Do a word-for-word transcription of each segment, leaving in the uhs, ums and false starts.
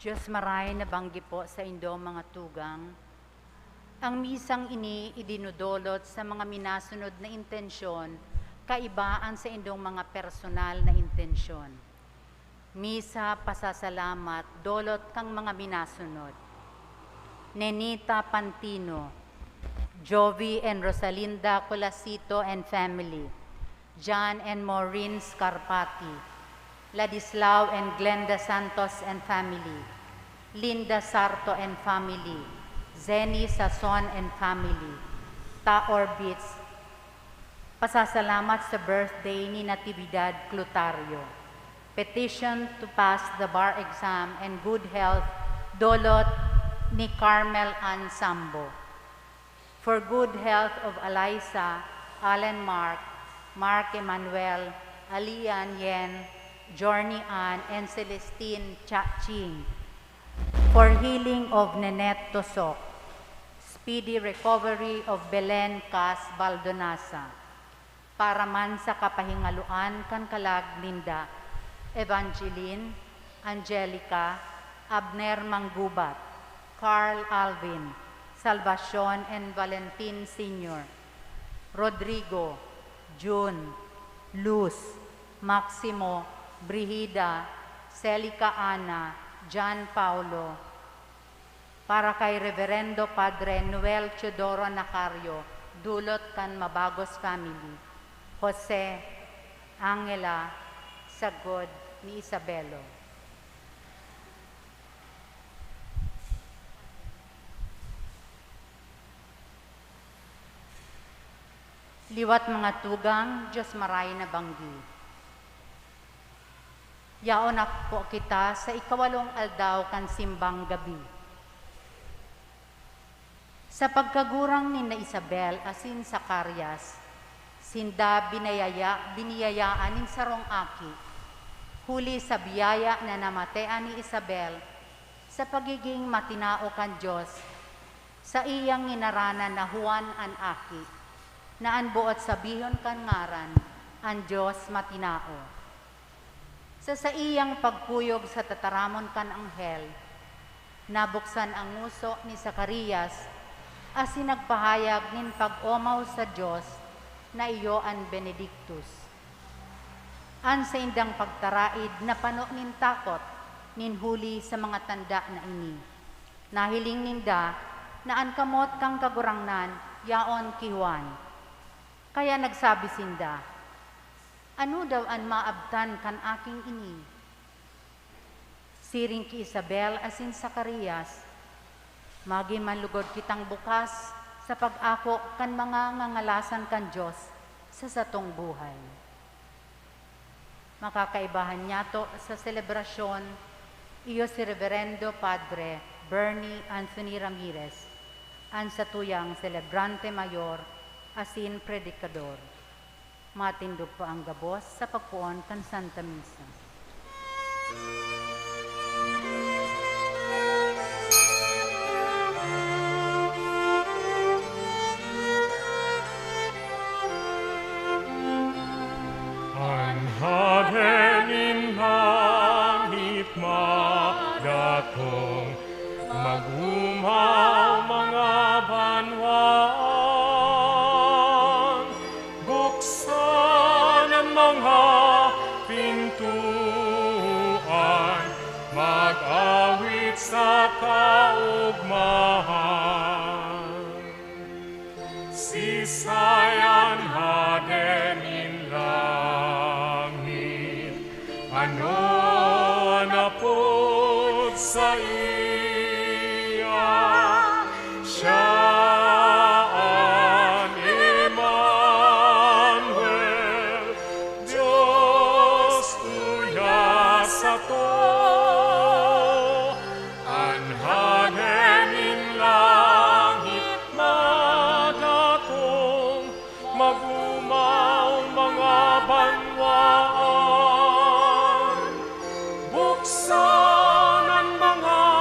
Diyos maray na banggi po sa indong mga tugang. Ang misang ini idinudolot sa mga minasunod na intensyon, kaiba ang sa indong mga personal na intensyon. Misa pasasalamat dolot kang mga minasunod: Nenita Pantino, Jovi and Rosalinda Colasito and family, John and Maureen Scarpati, Ladislao and Glenda Santos and family, Linda Sarto and family, Zenny Sason and family, Taor Beats. Pasasalamat sa birthday ni Natividad Clotario. Petition to pass the bar exam and good health, dolot ni Carmel Ann Sambo. For good health of Eliza, Alan Mark, Mark Emmanuel, Alian Yen, Journey Ann, and Celestine Chaching. For healing of Nenette Tosok. Speedy recovery of Belen Cas Baldonasa. Para man sa kapahingaloan kan kalag ninda, Evangeline, Angelica, Abner Manggubat, Carl Alvin, Salvacion and Valentin Senior, Rodrigo, June, Luz, Maximo, Brigida, Celica Ana, John Paulo, para kay Reverendo Padre Noel Teodoro Nacario, dulot kan Mabagos family, Jose, Angela, sagkod ni Isabelo. Liwat mga tugang, Diyos maray na banggi. Yaon na po kita sa ikawalong aldaw kan simbang gabi. Sa pagkagurang ninda Isabel asin Zacarias, sinda binayaya-, biniyayaan nin sarong aki, huli sa biyaya na namatean ni Isabel sa pagiging matinao kan Dios, saiyang nginaranan na Juan an aki, na an boot sabihon kan ngaran, an Dios matinao. Sa saiyang pagkuyog sa tataramon kan anghel, nabuksan an ngoso ni Zacarias asin nagpahayag nin pag-omaw sa Dios na iyo an Benedictus. An saindang pagtaraid napano nin takot nin huli sa mga tanda na ini. Nahiling ninda na an kamot kan Kagurangnan yaon ki Juan. Kaya nagsabi sinda, "Ano daw an maabtan kan aking ini?" Siring ki Isabel asin Zacarias, magin man lugod kitang bukas sa pag-ako kan mga ngangalasan kan Dios sa satong buhay. Makakaibahan niyato sa selebrasyon, iyo si Reverendo Padre Bernie Anthony Ramirez, an satuyang selebrante mayor asin predikador. Matindog pa ang gabos sa pagpoon kan Santa Misa. An Hade nin langit madatong, mag-omaw mga banwaan, buksan an mga pintoan, mag-awit sa kaogmahan. Siisay an Hade nin langit? Ano an apod saiya? Siya an Emmanuel, Dios tuya sato. An Hade nin langit madatong, mag-omaw mga banwaan, buksan an mga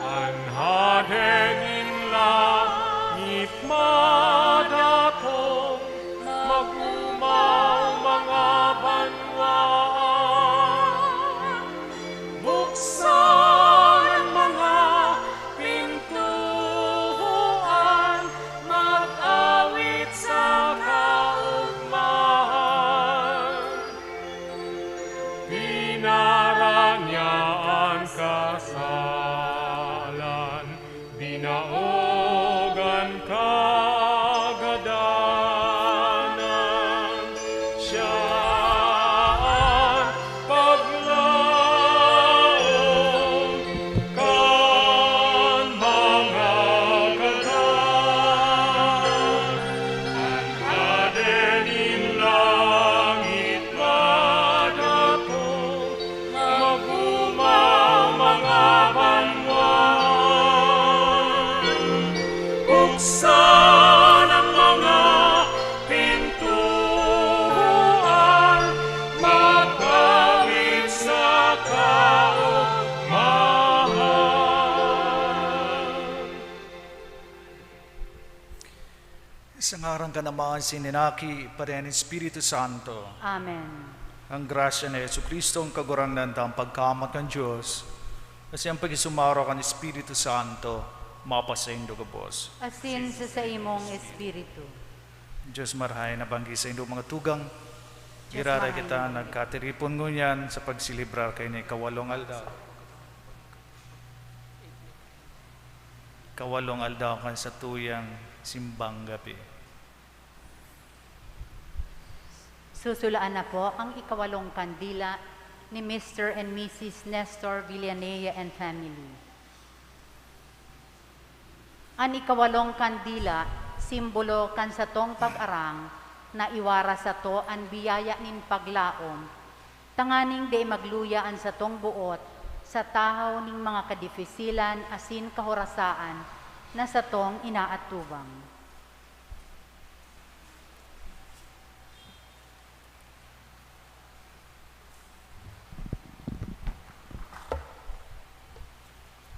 An Hade nin langit madatong, mag-omaw mga banwaan. Buksan ang mga pintuan, mag-awit sa kaogmahan. Pinara niya an kasalan, binaog an kagadanan. Siya an paglaom kan mga gadan. An Hade nin langit madatong, mag-omaw mga banwaan. Buksan ang mga pintuan, mag-awit sa kaogmahan. Sa ngaran kan Ama, asin nin Aki, pareha nin Espiritu Santo. Amen. Ang grasya ni Jesu-Cristo, ang Kagurangnan, ta ang pagkamat kan Dios, asin ang pakisumaro kan Espiritu Santo, mapasaindo gabos. Asin sa saimong espiritu. Dios marahay na banggi saindo, mga tugang. Dios Giraray marahay kita na banggi. Nagkatiripon ngunyan sa pagselebrar kaini kawalong aldaw. Kawalong aldaw kan satuyang simbang gabi. Susulaan na po ang ikawalong kandila ni Mister and Missus Nestor Villanea and family. An ikawalong kandila, simbolo kan satong pag-arang na iwara sato an biyaya nin paglaom, tanganing dai magluya an satong boot sa tahaw nin mga kadifisilan asin kahorasaan na satong inaatubang.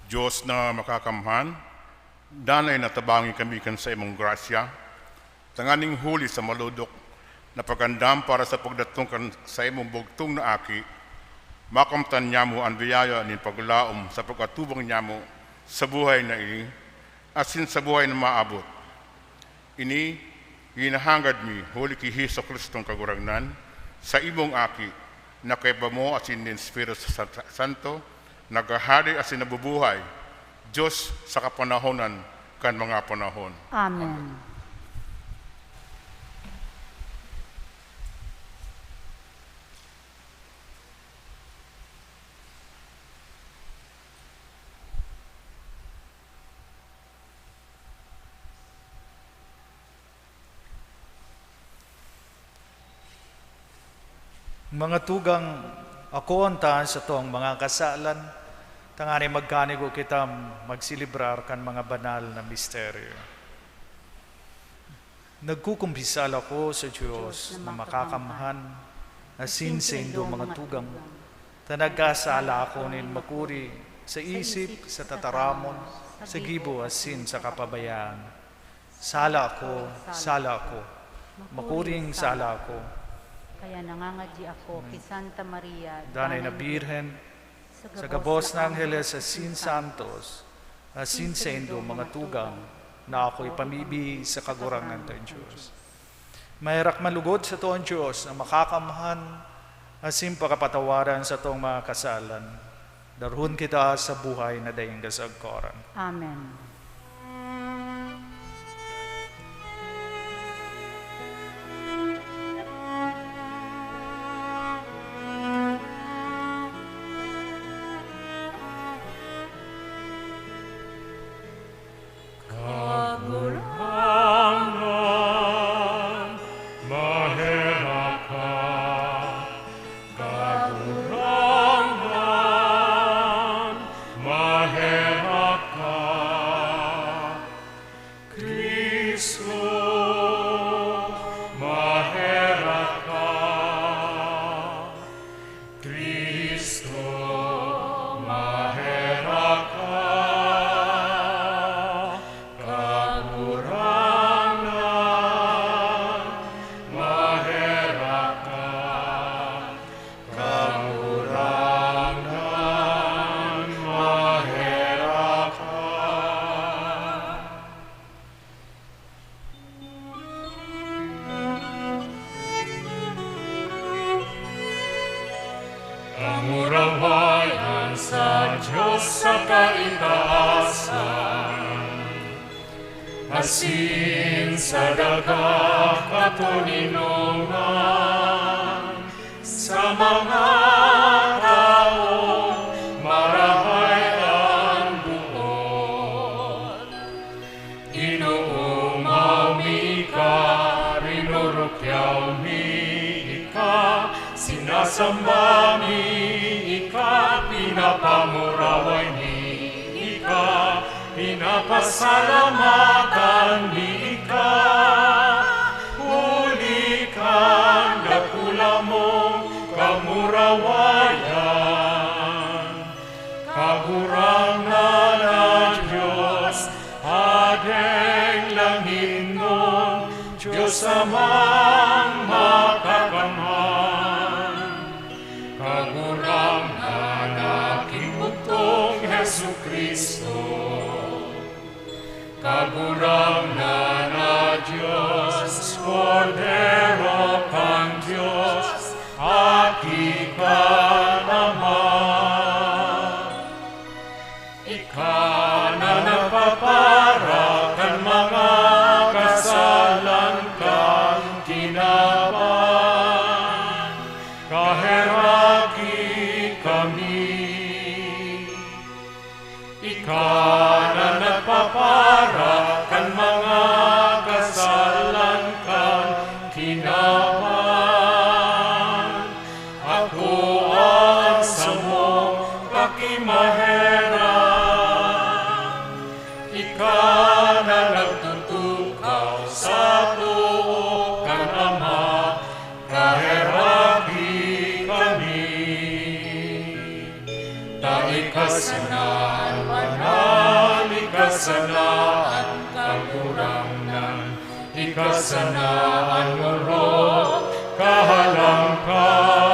Dios na makakamhan, danay na tabangi kami kan saimong grasya, tanganing huli sa malodok na pagandam para sa pagdatong kan saimong bugtong na Aki, makamtan nyamo an biyaya nin paglaom sa pag-atubang nyamo sa buhay na ini, asin sa buhay na maabot. Ini hinahangad mi huli ki Jesu-Cristong Kagurangnan, sa imong Aki, na kaiba mo asin nin Espiritu Sa-, Santo, naghahade asin nabubuhay, Dios sa kapanahonan kan mga panahon. Amen. Mga tugang, akoon ta an satong mga kasalan, tanganing magkanigo kita magselebrar kan mga banal na misteryo. Nagkukumpisal ako sa Dios na makakamhan, asin saindo, mga tugang, ta nagkasala ako nin makuri sa isip, sa tataramon, sa gibo, asin sa kapabayaan. Sala ako, sala ako, makuring sala ako. Kaya nangangadyi ako ki Santa Maria, Danay na Birhen, sa gabos na angheles asin santos, asin saindo, mga tugang, na ako ipamibi sa Kagurangnan kan Dios. Maherak man lugod sato an Dios na makakamhan asin pakapatawaran satong mga kasalan. Darhon kita sa buhay na daing kasagkoran. Amen. Kagurangnan, maherak ka. Kagurangnan, maherak ka. sa Dios sa kaitaasan, asin sa daga katoninongan, sa mga tawo marahay an buot. Inoomaw mi ika, rinurukyaw mi ika, sinasamba mi ika, pinapamuraway mi ika, pinapasalamatan mi ika, huli kan dakula mong kamurawayan. Kagurangnan na Dios, Hadeng langitnon, Dios Amang Makakamhan. Kagurangnan na Aki bugtong Jesu-Cristo. Kagurangnan na Dios, Kordero kan Dios, Aki kan Ama. Ika na nagpapara kan mga kasalan kan kinaban, kaheraki kami. Ika na nagpapara kan mga kasalan kan kinaban, akoa an samong pakimaherak. Ika na nagtutukaw sa too kan Ama, kaheraki kami. Ta ika sana an banal, ika sana an Kagurangnan, ika sana an orog, kahalangkaw.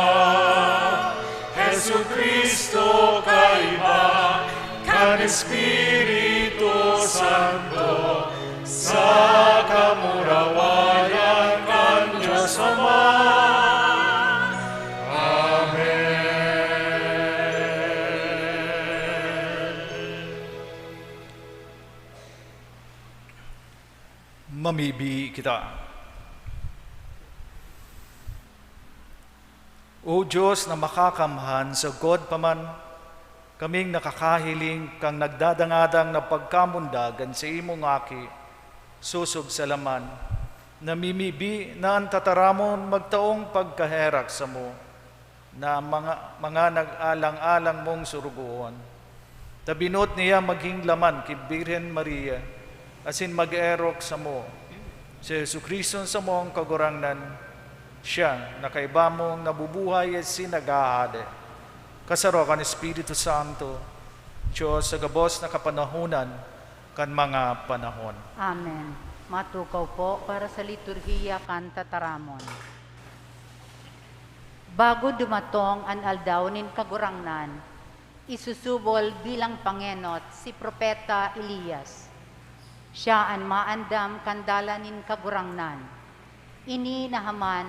Jesu-Cristo, kaiba kan Espiritu Santo, sa kamurawayan kan Dios Ama. Amen. Mamibi kita. O Dios na makakamhan, sagkod pa man kaming nakakahiling kan nagdadangadang na pagkamundag kan saimong Aki, sosog sa laman, namimibi na an tataramon magtaong pagkaherak samo, na mga, mga nag-alang-alang mong sorogoon. Ta binoot niya magin laman ki Birhen Maria, asin mag-erok samo. Si Jesu-Cristo an samong Kagurangnan, siya na kaiba mong nabubuhay asin naghahade, kasaro kan Espiritu Santo, Dios sa gabos na kapanahonan kan mga panahon. Amen. Matukaw po para sa liturhiya kan tataramon. Bago dumatong an aldaw nin Kagurangnan, isusubol bilang pangenot si Propeta Elias. Siya an maandam kan dalan nin Kagurangnan. Ini nahaman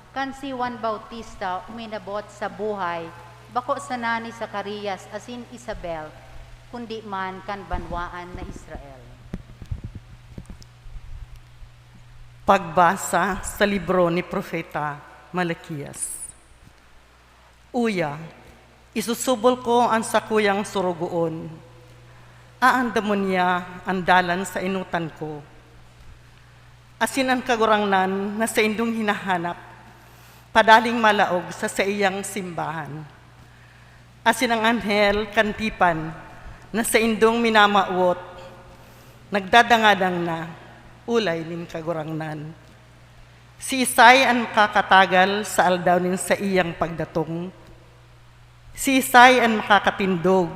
kan si Juan Bautista uminabot sa buhay, bako sana ni Zacarias asin Isabel, kundi man kan banwaan na Israel. Pagbasa sa libro ni Propeta Malaquias. Uya, isusubol ko an sakuyang sorogoon. Aandamon niya an dalan sa enotan ko. Asin an Kagurangnan na saindong hinahanap, padaling malaog sa saiyang simbahan. Asin an anghel kan tipan na saindong minamawot, nagdadangadang na, olay nin Kagurangnan. Siisay an makakatagal sa aldaw nin saiyang pagdatong? Siisay an makakatindog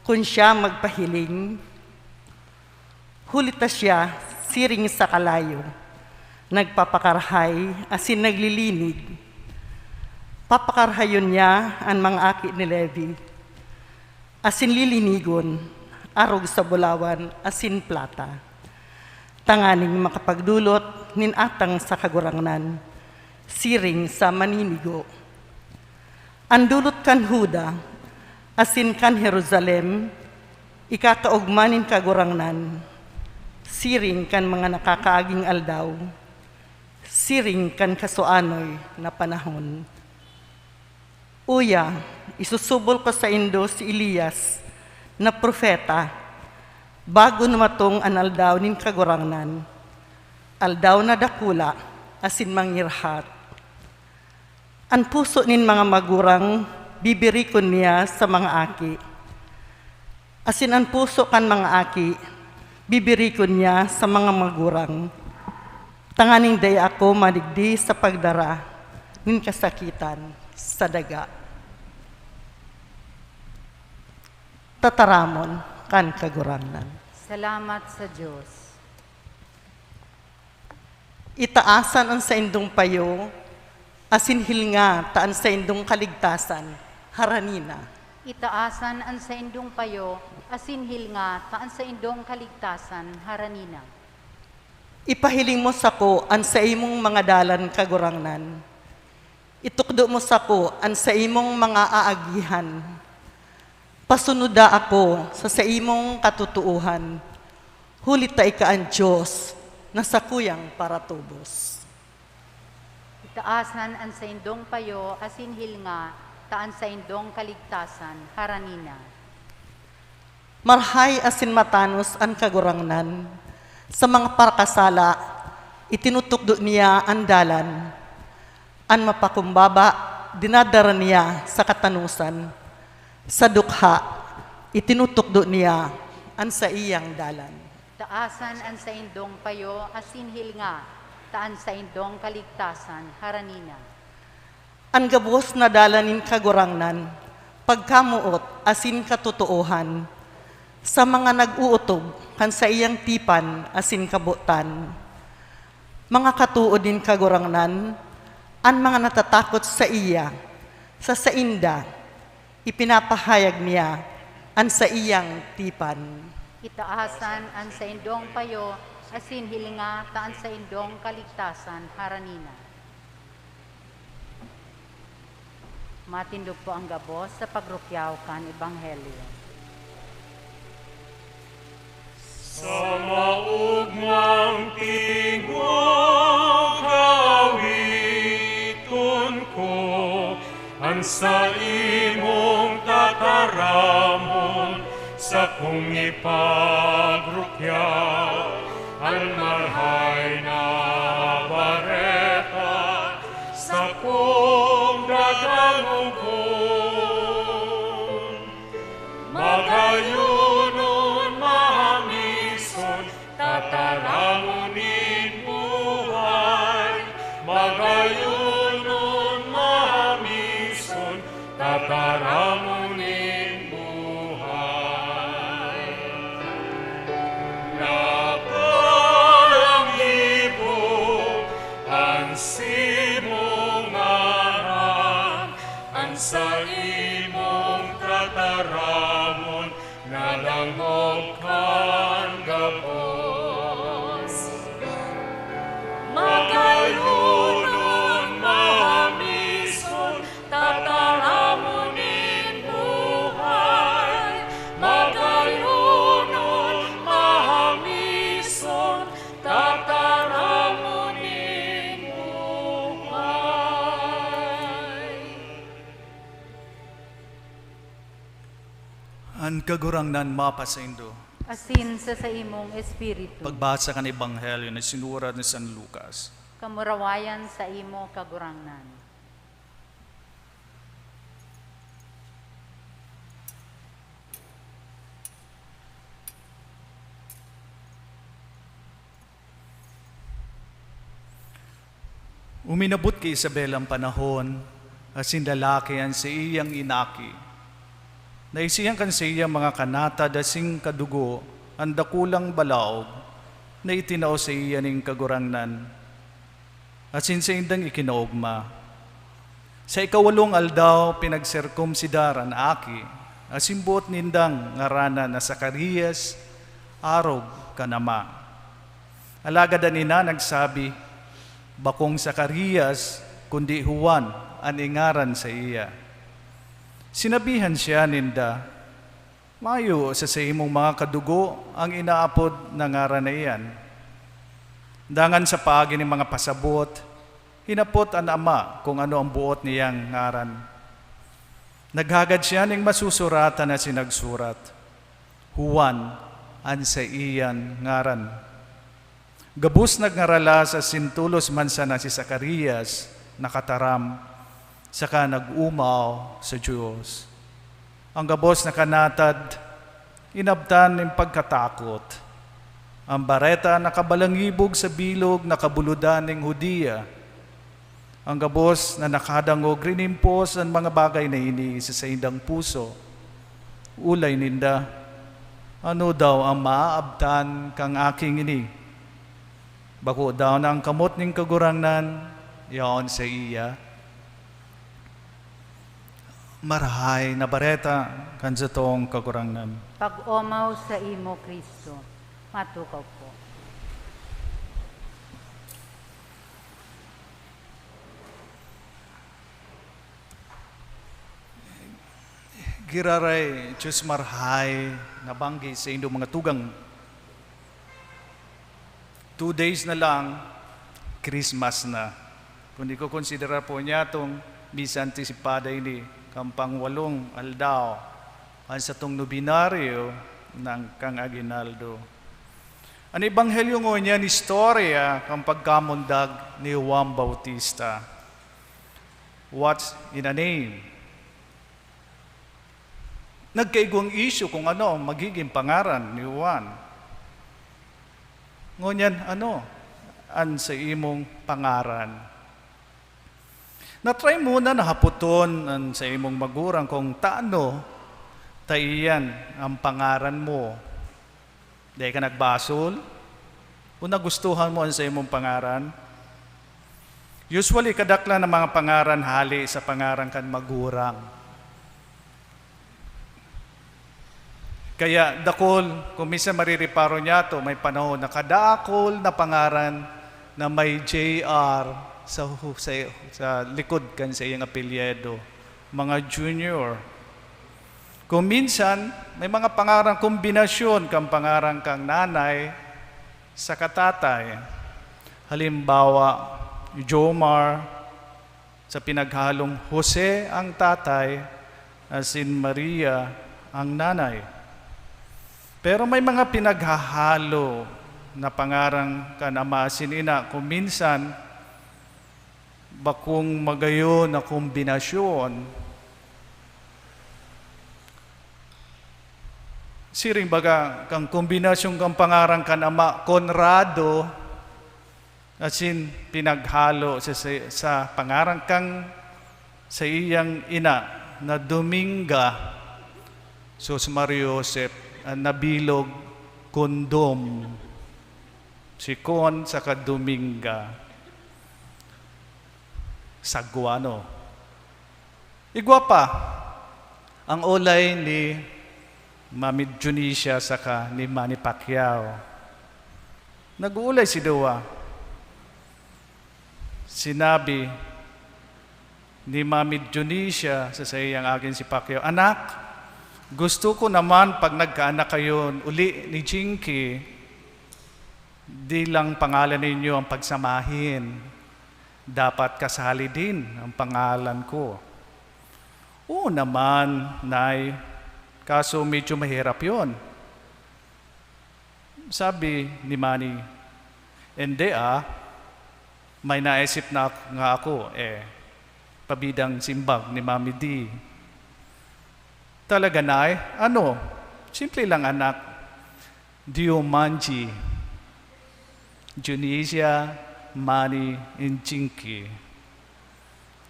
kun siya magpahiling? Huli ta siya, siring sa kalayo, nagpapakarahay asin naglilinig. Papakarahayon niya an mga aki ni Levi, asin lilinigon, arog sa bulawan asin plata, tanganing makapagdolot nin atang sa Kagurangnan, siring sa maninigo. An dolot kan Juda, asin kan Jerusalem, ikakaogma nin Kagurangnan, siring kan mga nakakaaging aldaw, siring kan kasuanoy na panahon. Uya, isusubol ko saindo si Elias na propeta, bago numatong an aldaw nin Kagurangnan, aldaw na dakula asin mangirhat. An puso nin mga magurang bibirikon niya sa mga aki, asin an puso kan mga aki bibirikon niya sa mga magurang, tanganing dai ako madigdi sa pagdara nin kasakitan sa daga. Tataramon kan Kagurangnan. Salamat sa Dios. Itaasan an saindong payo, asin hilnga ta an saindong kaligtasan harani na. Itaasan an saindong payo, asin hilnga ta an saindong kaligtasan harani na. Ipahiling mo sako an saimong mga dalan, Kagurangnan. Itukdo mo sako an saimong mga aagihan. Pasunoda ako sa saimong katotoohan, huli ta ika an Dios na sakuyang paratubos. Itaasan an saindong payo asin hilnga ta an saindong kaligtasan harani na. Marhay asin matanos an Kagurangnan. Sa mga parakasala, itinutukdo niya an dalan. An mapakumbaba, dinadara niya sa katanosan. Sa dukha, itinutukdo niya an saiyang dalan. Taasan an saindong payo asin hilnga ta an saindong kaligtasan harani na. An gabos na dalan nin Kagurangnan, pagkamoot asin katotoohan, sa mga nag-ootob kan saiyang tipan asin kabotan. Mga katood nin Kagurangnan, an mga natatakot saiya, sa sainda, ipinapahayag niya an saiyang tipan. Itaasan an saindong payo asin hilinga ta an saindong kaligtasan harani na. Matindog po ang gabos sa pagrukyaw kan Ebanghelyo. Sa maogmang tingog, awiton ko an saimong tataramon, sakong ipagrukyaw an marhay na bareta, sakong dadangogkon. Magayonon, mahamison, tataramon nin buhay. Magayonon, mahamison, tataramon nin buhay. Napalangibo an simong ngaran, an saimong tataramon nadangog kan gabos. Magayonon, mahamison, tataramon nin buhay. Magayonon, mahamison, tataramon nin buhay. An Kagurangnan mapasaindo. Asin sa saimong espiritu. Pagbasa kan Ebanghelyo na sinurat ni San Lucas. Kamurawayan saimo, Kagurangnan. Uminabot ki Isabel an panahon, asin lalaki an saiyang inaki. Naisihan kan saiyang mga kanatad asin kadugo an dakulang balaog na itinao saiya nin Kagurangnan, asin saindang ikinaogma. Sa ikawalong aldaw, pinagserkomsidar an aki, asin boot nindang ngaranan na Zacarias, arog kan ama. Alagad an ina nagsabi, "Bakong Zacarias, kundi Juan an ingaran saiya." Sinabihan siya ninda, "Mayo sa saimong mga kadugo an inaapod na ngaran na iyan." Dangan sa paagi nin mga pasabot, hinapot an ama kun ano an boot niyang ngaran. Naghagad siya nin masusuratan asin nagsurat, "Juan an saiyan ngaran." Gabos nagngaralas asin tolos man sana si Zacarias nakataram saka nag-omaw sa Dios. An gabos nakanatad, inabtan nin pagkatakot. An bareta nakabalangibog sa bilog na kabulodan nin Judea. An gabos na nakadangog rinimpos an mga bagay na ini sa saindang puso. Olay ninda, "Ano daw an maaabtan kan aking ini? Bako daw na an kamot nin Kagurangnan yaon saiya?" Marahay na Bareta kan satong Kagurangnan. Pag-omaw saimo, Cristo. Matukaw po. Giraray, Diyos marahay, nabanggi saindong mga tugang. Two days na lang, Christmas na. Kung ikokonsidera po niya itong misa antisipada ini, kan pangwalong aldaw, an satong nobinaryo ng kang Aguinaldo. An Ebanghelyo ngunyan, istorya kan pagkamundag ni Juan Bautista. What's in a name? Nagkaigwang isyu kung ano ang magiging pangaran ni Juan. Ngunyan, ano an saimong pangaran? Na-try mo na na hapoton an saimong magurang kung tano ta iyan an pangaran mo? Dai ka nagbasol? O nagustuhan mo an saimong pangaran? Usually, kadaklan na mga pangaran hale sa pangaran kan magurang. Kaya dakul, kung minsan marireparo niyato, may panahon na kadakul na pangaran na may J R sa hu-, sa, sa likod kan saiyang apelyido, mga Junior. Kung minsan, may mga pangaran kombinasyon kan pangaran kan nanay saka tatay. Halimbawa, Jomar, sa pinaghalong Jose ang tatay, asin Maria ang nanay. Pero may mga pinaghahalo na pangaran kan ama asin ina, kung minsan bakong magayon na kombinasyon. Siring baga kan kombinasyon kan pangaran kan ama, Conrado, asin pinaghalo sa, sa, sa pangaran kan saiyang ina na Dominga, sus, Mario Joseph, an nabilog Condom. Si Con saka Dominga, sagwa, no? Igwa pa ang olay ni Mami Dionisia saka ni Manny Pacquiao. Nag-uulay si duwa. Sinabi ni Mami Dionisia sa saiyang agin si Pacquiao, "Anak, gusto ko naman pag nagkaanak kayo uli ni Jinky, di lang pangalan ninyo ang pagsamahin. Dapat kasali din ang pangalan ko." "Oo naman, Nay. Kaso medyo mahirap yon." Sabi ni Manny, "Hindi ah, may naisip na ak-, nga ako eh." Pabidang simbag ni Mami D. "Talaga, Nay? Ano?" "Simple lang, anak. Diomanji, Dionisia, Manny, and Jinky.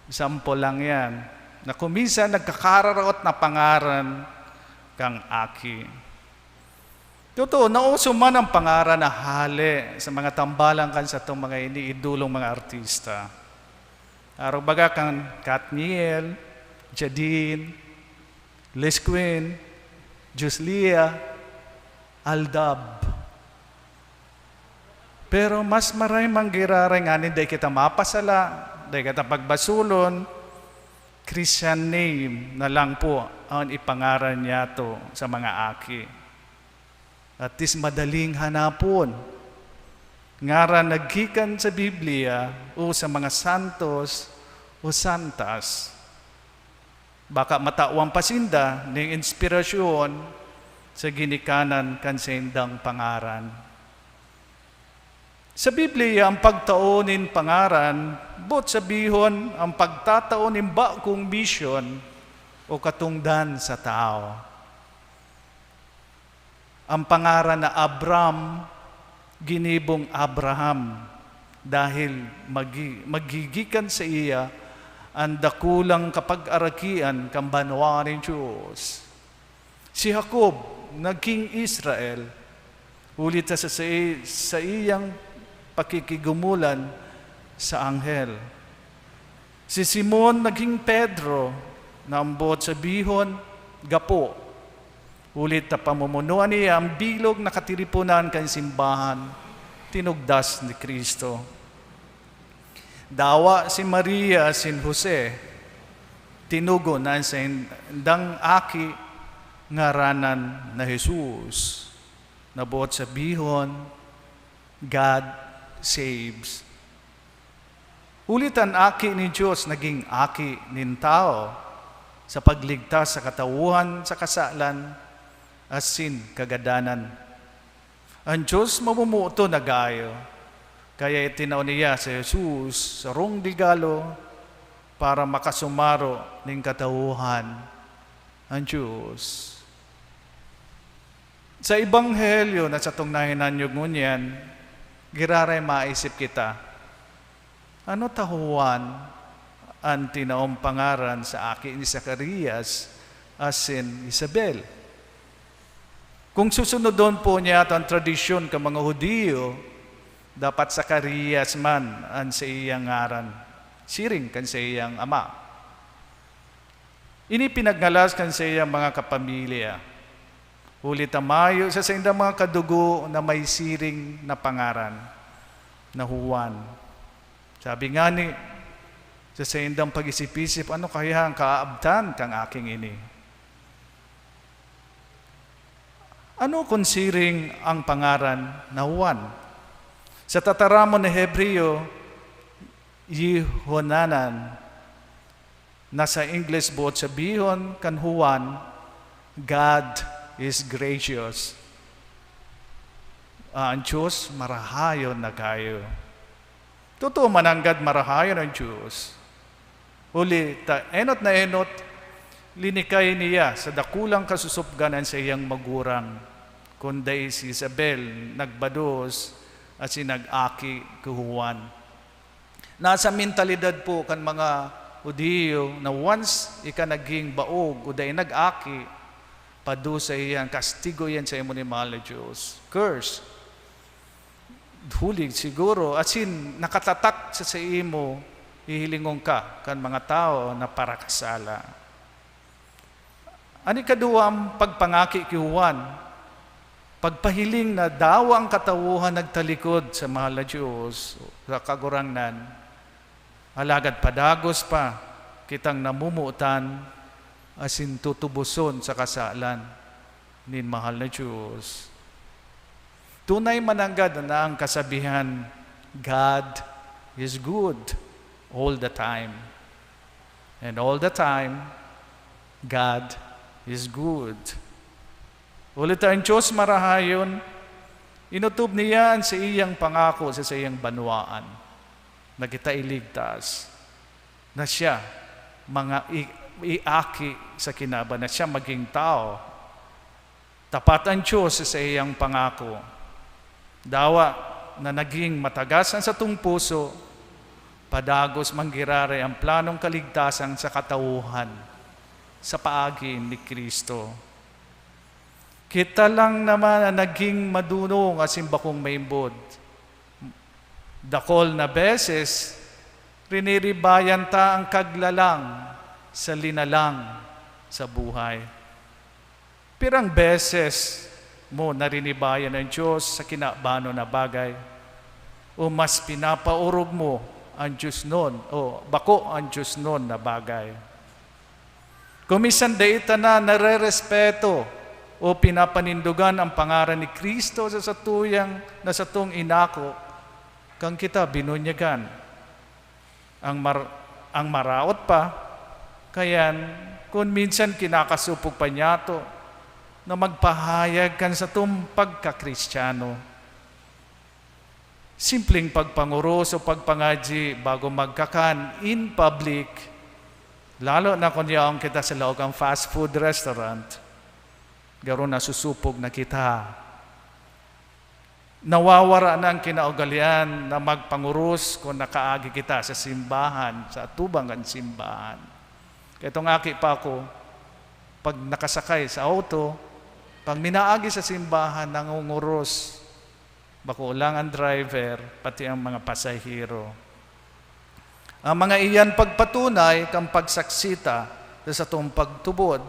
Sample lang yan, na kung minsan nagkakararaot na pangaran kang aki." Totoo, nauso man ang pangaran na hale sa mga tambalan kan satong mga iniidolong mga artista. Arog baga kan Katniel, Jadine, Lesquin, Joslia, Aldab. Pero mas maray man giraray nganing dai kita mapasala, dai kita pagbasulon, Christian name na lang po ang ipangaran niyato sa mga aki. At least madaling hanapon. Ngaran naggikan sa Biblia o sa mga santos o santas. Baka matawan pa sinda ning inspirasyon sa ginikanan kan saindang pangaran. Sa Biblia, ang pagtao nin pangaran, boot sabihon, ang pagtatao nin bagong misyon o katongdan sa tao. Ang pangaran na Abram, ginibong Abraham, dahil magi-, magigikan sa iya ang dakulang kapag-arakian kan banwaan nin Dios. Si Jacob naging Israel, huli ta sa sai-, saiyang pakikigumulan sa anghel. Si Simon naging Pedro, na ang boot sabihon, gapo. Huli ta pamumunoan niya ang bilog na katiriponan kan simbahan, tinugdas ni Cristo. Dawa si Maria asin Jose, tinugon an saindang aki ngaranan na Jesus, na boot sabihon, God saves. Huli ta an Aki nin Dios naging aki nin tawo sa pagligtas sa katawohan sa kasalan asin kagadanan. An Dios mamomoot na gayo, kaya itinao niya si Jesus, sarong regalo, para makasumaro nin katawhan an Dios. Sa Ebanghelyo na satong nahinanyog ngunyan, giraray maisip kita, ano ta Juan an tinaong pangaran sa aki ni Zacarias asin Isabel? Kung susunodon po niya an tradisyon kan mga Judio, dapat Zacarias man an saiyang ngaran, siring kan saiyang ama. Ini pinagngalas kan saiyang mga kapamilya, huli ta mayo sa saindang mga kadugo na may siring na pangaran na Juan. Sabi ngani, sa saindang pag-isip-isip, "Ano kaya an kaabtan kan aking ini?" Ano kun siring ang pangaran na Juan? Sa tataramon na Hebreo, Yehohanan, na sa Ingles boot sabihon kan Juan, "God is gracious." Ah, ang Diyos marahayon na gayo. Totoo, mananggad marahayon an Dios. Huli ta enot na enot, linikay niya sa dakulang kasusupgan an saiyang magurang, kun dai si Isabel nagbados asin nag-aki ki Juan. Nasa mentalidad po kan mga Judio na once ika naging baog o dai nag-aki, padusa iyan, kastigo iyan sa imo ni mahal na Dios. Curse. Huli siguro, asin nakatatak sa saimo, hihilingon ka kan mga tawo na parakasala. An ikaduwang pagpangaki ki Juan, pagpahiling na dawa an katawohan nagtalikod sa mahal na Dios, sa Kagurangnan. Alagad padagos pa kitang namomotan asin tutuboson sa kasalan nin mahal na Dios. Tunay mananggad na ang kasabihan, "God is good all the time." And all the time, God is good. Huli ta an Dios marahayon, inotob niya an saiyang pangako sa saiyang banwaan na kita iligtas, na siya mga i-, iaki sa kinaban, na siya maging tawo. Tapat an Dios sa saiyang pangako. Dawa na naging matagas an satong puso, padagos man giraray an planong kaligtasan sa katawohan sa paagi ni Cristo. Kita lang naman an naging madonong asin bakong maimbod. Dakul na beses, riniribayan ta an kaglalang sa linalang sa buhay. Pirang beses mo narinibayan an Dios sa kinabanon na bagay? O mas pinapaorog mo an diosnon o bako an diosnon na bagay? Kung minsan dai ta na narerespeto o pinapanindogan ang pangaran ni Cristo sa satuyang na satong inako, kan kita binunyagan. Ang mar-, ang maraot pa, kayan, kun minsan kinakasopog pa niyato na magpahayag kan satong pagka-Kristiyano. Simpleng pagpangoros o pagpangadyi bago magkakan in public, lalo na kun yaon kita sa laog kan fast food restaurant, garo nasusopog na kita. Nawawara na ang kinaugalean na magpangoros kun nakaagi kita sa simbahan, sa atubang kan simbahan. Kaya itong aki pa ako, pag nakasakay sa auto, pag minaagi sa simbahan, nangunguros. Bako lang ang driver, pati ang mga pasahero. Ang mga iyan pagpatunay kan pagsaksi ta sa satong pagtubod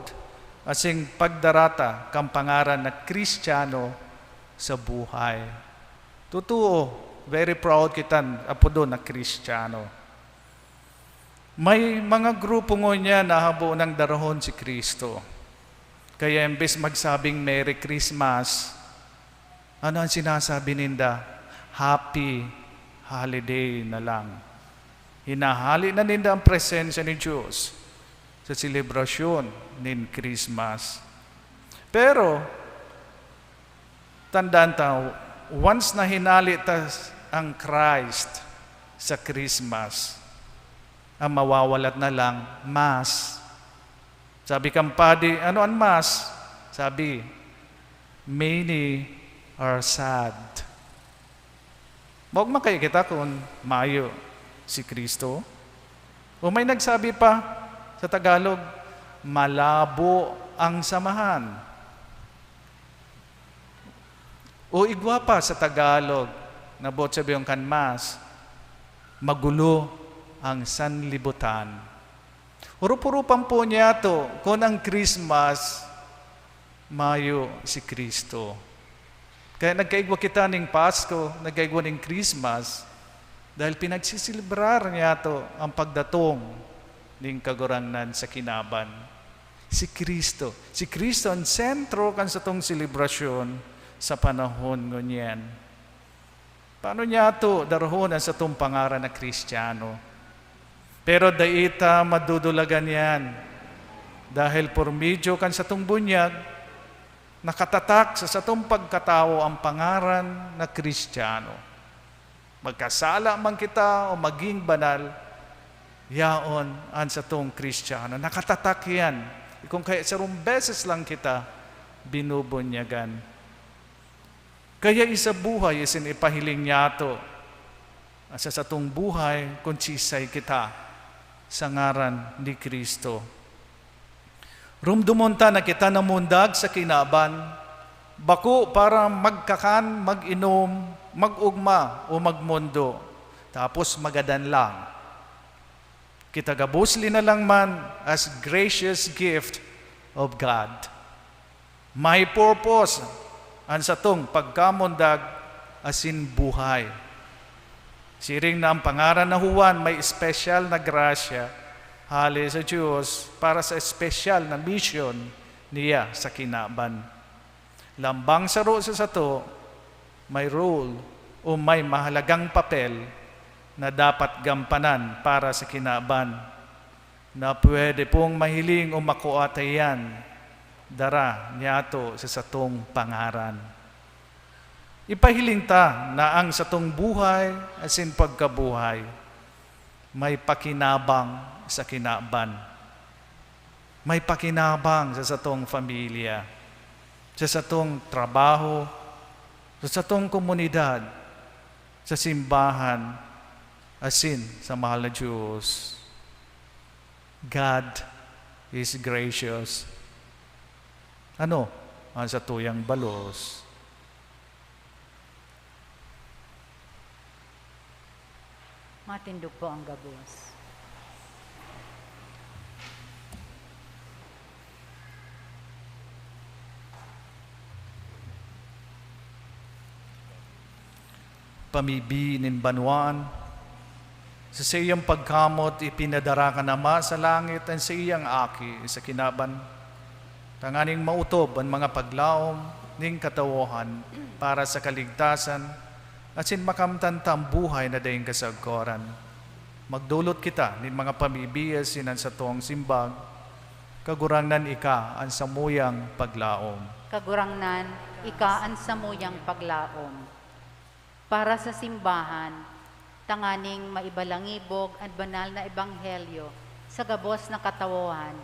asin pagdara ta kan pangaran na Kristiyano sa buhay. Totoo, very proud kita apodon na Kristiyano. May mga grupo ngunyan na habo nang darahon si Cristo. Kaya imbes magsabing, "Merry Christmas," ano ang sinasabi ninda? "Happy Holiday" na lang. Hinahali na ninda ang presensya ni Diyos sa selebrasyon nin Christmas. Pero, tandaan ta, once na hinali ta ang Christ sa Christmas, ang mawawalat na lang, Mass. Sabi kan padi, "Ano an Mass?" Sabi, "Many are sad." Maogma kaya kita kun mayo si Cristo? O may nagsabi pa sa Tagalog, "Malabo ang samahan." O igwa pa sa Tagalog, na boot sabihon kan Mass, "Magulo ang sanlibutan." Urup-urupan po niyato kun ang Christmas mayo si Cristo. Kaya nagkaigwa kita ning Pasko, nagkaigwa ning Christmas, dahil pinagsiselebrar niyato ang pagdatong ning Kagurangnan sa kinaban. Si Cristo. Si Cristo ang sentro kan satong selebrasyon sa panahon ngunyan. Paano niyato darahon an satong pangaran na Kristiyano? Pero dai ta madudulagan iyan, dahil por medio kan satong bunyag, nakatatak sa satong pagkatawo ang pangaran na Kristiyano. Magkasala man kita o magin banal, yaon an satong Kristiyano. Nakatatak iyan. Kung kaya sarong beses lang kita binubunyagan. Kaya isabuhay asin ipahiling niyato sa satong buhay kun siisay kita sa ngaran ni Cristo. Rumdomon ta na kita namundag sa kinaban, bako para magkakan, mag-inom, mag-ogma o magmondo, tapos magadan lang. Kita gabos linalang man as gracious gift of God. May purpose an satong pagkamundag asin buhay. Siring na ang pangaran na Juan may espesyal na grasya hale sa Diyos para sa espesyal na misyon niya sa kinaban. Lambang saro sa sato, may role o may mahalagang papel na dapat gampanan para sa kinaban, na pwede pong mahiling o makua ta iyan dara niyato sa satong pangaran. Ipahiling ta na ang satong buhay asin pagkabuhay may pakinabang sa kinaban. May pakinabang sa satong pamilya, sa satong trabaho, sa satong komunidad, sa simbahan, asin sa mahal na Diyos. God is gracious. Ano ang satuyang balos? Matindog po ang gabos. Pamibi nin banwaan, Sa saiyang pagkamot, ipinadara kan Ama sa langit an saiyang Aki sa kinaban, tanganing maotob an mga paglaom nin katawohan para sa kaligtasan, asin makamtan ta an buhay na daing kasagkoran. Magdolot kita nin mga pamibi asin an satong simbag, Kagurangnan, ika an samuyang paglaom. Kagurangnan, ika an samuyang paglaom. Para sa simbahan, tanganing maibalangibog an banal na ebanghelyo sa gabos na katawohan,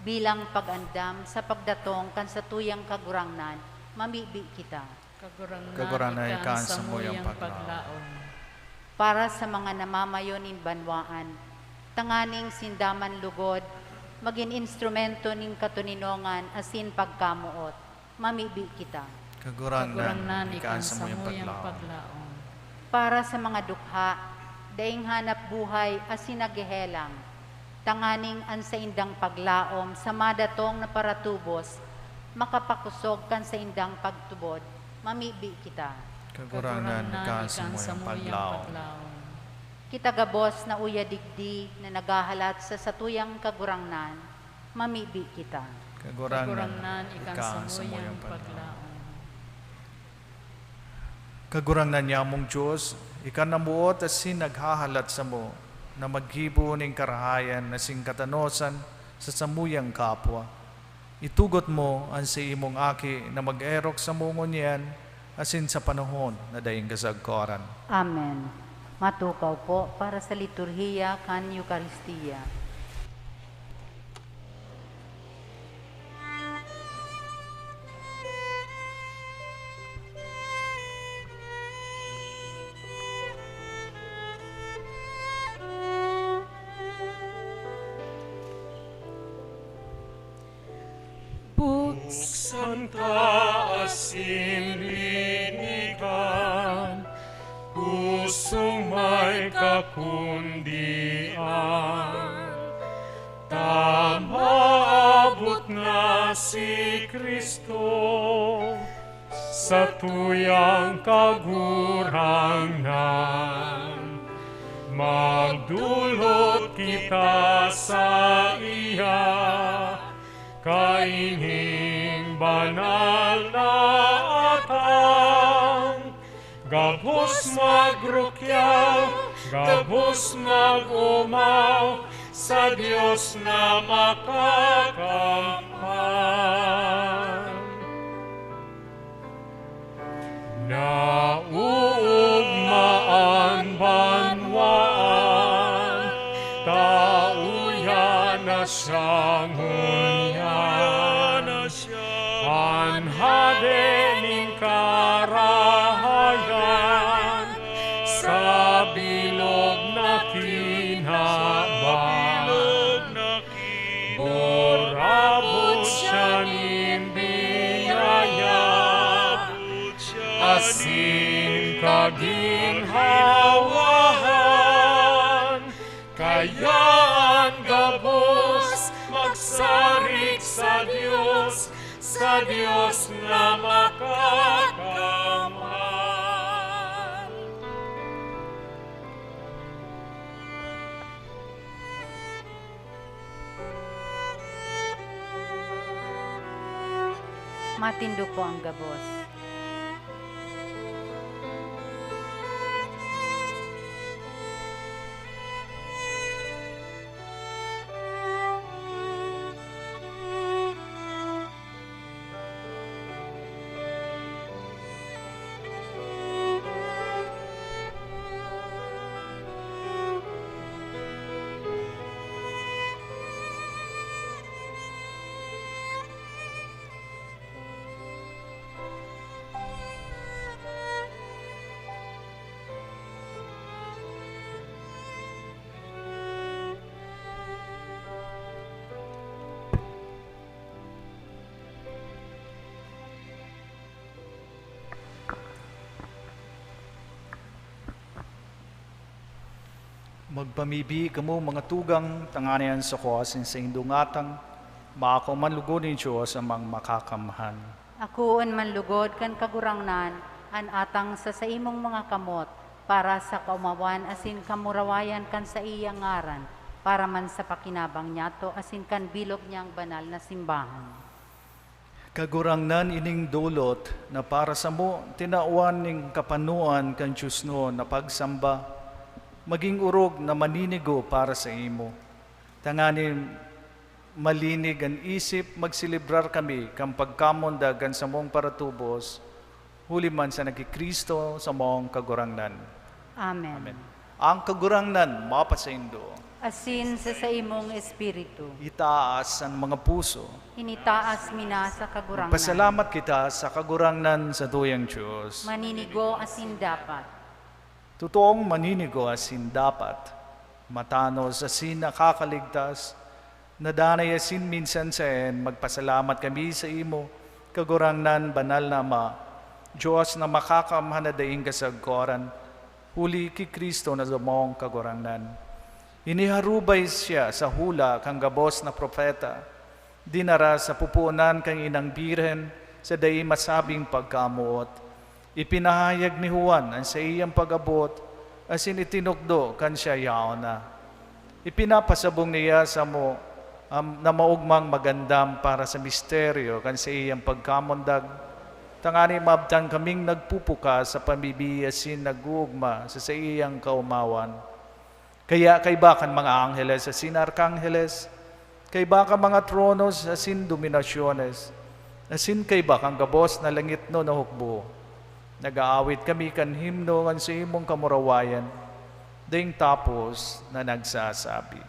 bilang pag-andam sa pagdatong kan satuyang Kagurangnan, mamibi kita. Kagurangnan, Kagurangnan, ika ika an an samuyang samuyang paglaom. Paglaom. Para sa mga namamayo nin banwaan, tanganing sinda man lugod magin instrumento nin katoninongan asin pagkamoot, mamibi kita. Kagurangnan, Kagurangnan, ika an ika an samuyang samuyang paglaom. Paglaom. Para sa mga dukha, daing hanap buhay asin naghehelang, tanganing an saindang paglaom sa madatong na paratubos makapakosog kan saindang pagtubod, mamibi kita. Kagurangnan, Kagurangnan, ika an ika an samuyang samuyang paglaom. Paglaom. Kita gabos na uya digdi na naghahalat sa satuyang Kagurangnan, mamibi kita. Kagurangnan, Kagurangnan, ika an ika an samuyang samuyang paglaom. Paglaom. Kagurangnan nyamong Dios, ika an namoot asin naghahalat samo na maggibo nin karahayan asin katanosan sa samuyang kapwa. Itugot mo an saimong Aki na mag-erok samo ngunyan asin sa panahon na daing kasagkoran. Amen. Matukaw po para sa liturhiya kan Eukaristia. Buksan ta asin linigan, pusong may kakundian, ta maabot na si Cristo, satuyang Kagurangnan. Magdolot kita saiya, kaining banal na atang, gabos magrukyaw, gabos mag-omaw sa Dios na makakamhan. Naoogma an banwaan, ta uya na siya ngunyan. An Hade nin karahayan, sa bilog na kinaban. Burabot siya nin biyaya asin kaginhawahan. Kaya an gabos magsarig sa Dios, sa Dios na makakamhan. Matindog po ang gabos. Magpamibi kamo, mga tugang, tanganing an sako asin saindong atang maako man lugod nin Dios Amang Makakamhan. Akoon man lugod kan Kagurangnan an atang sa saimong mga kamot, para sa kaomawan asin kamurawayan kan saiyang ngaran, para man sa pakinabang niyato asin kan bilog niyang banal na simbahan. Kagurangnan, ining dolot na para samo tinawan nin kapanoan kan diosnon na pagsamba, magin orog na maninigo para saimo, tanganing malinig an isip, magselebrar kami kan pagkamundag kan samong paratubos, huli man sana ki Cristo, samong Kagurangnan. Amen. Amen. Ang Kagurangnan mapasaindo. Asin sa saimong espiritu. Itaas an mga puso. Initaas mi na sa Kagurangnan. Magpasalamat kita sa Kagurangnan, satuyang Dios. Maninigo asin dapat. Totoong maninigo asin dapat, matanos asin nakakaligtas, na danay asin minsan saen, magpasalamat kami saimo, Kagurangnan, Banal na Ama, Dios na makakamhan na daing kasagkoran, huli ki Cristo na samong Kagurangnan. Iniharubay siya sa hula kan gabos na propeta, dinara sa pupuonan kan Inang Birhen sa dai masabing pagkamoot. Ipinahayag ni Juan an saiyang pag-abot asin itinukdo kan siya yaon na. Ipinapasabong niya samo, am, na maogmang magandam para sa misteryo kan saiyang pagkamundag, tangani maabtan kaming nagpupuka sa pamibi asin nag-oogma sa saiyang kaomawan. Kaya kaiba kan mga angheles asin arkangheles, kaiba kan mga tronos asin dominasyones, asin kaiba kan gabos na langitnon na hukbo, nag-aawit kami kan himno kan saimong kamurawayan, daing tapos na nagsasabi,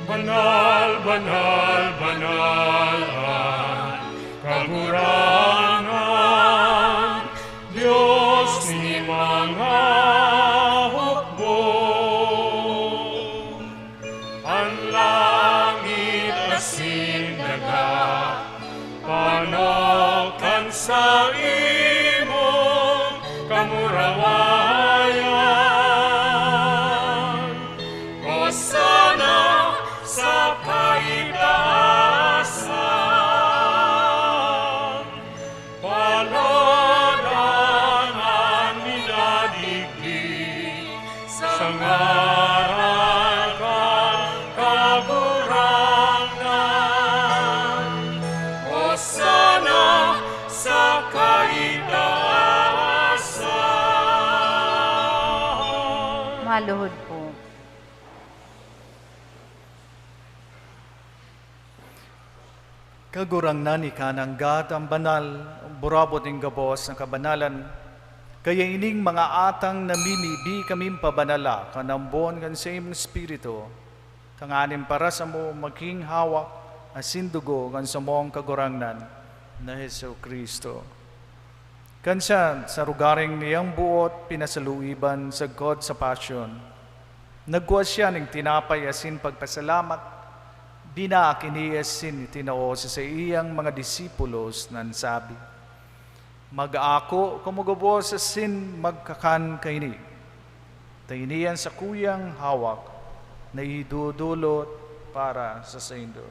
"Banal, banal, banal an Kagurangnan, Dios nin mga hukbo. An langit asin daga, panao kan saimong kamurawayan. Hosana sa kaitaasan. Paladan an minadigdi sa ngaran kan Kagurangnan. Hosana sa kaitaasan." Maluhod po. Kagurangnan, ika na nanggadan banal, burabod nin gabos na kabanalan. Kaya ining mga atang namimibi kaming pabanala kan ambon kan saimong Espiritu, tanganing para samo magin hawak asin dugo kan samong Kagurangnan na Jesu-Cristo. Kan siya, sa rugaring niyang boot pinasaluiban sagkod sa pasyon, nagkua siya nin tinapay asin pagpasalamat, binaak ini asin itinao sa saiyang mga disipulos na nagsabi, "Mag-ako kamo gabos asin magkakan kaini, ta ini an sakuyang hawak na idodolot para sa saindo."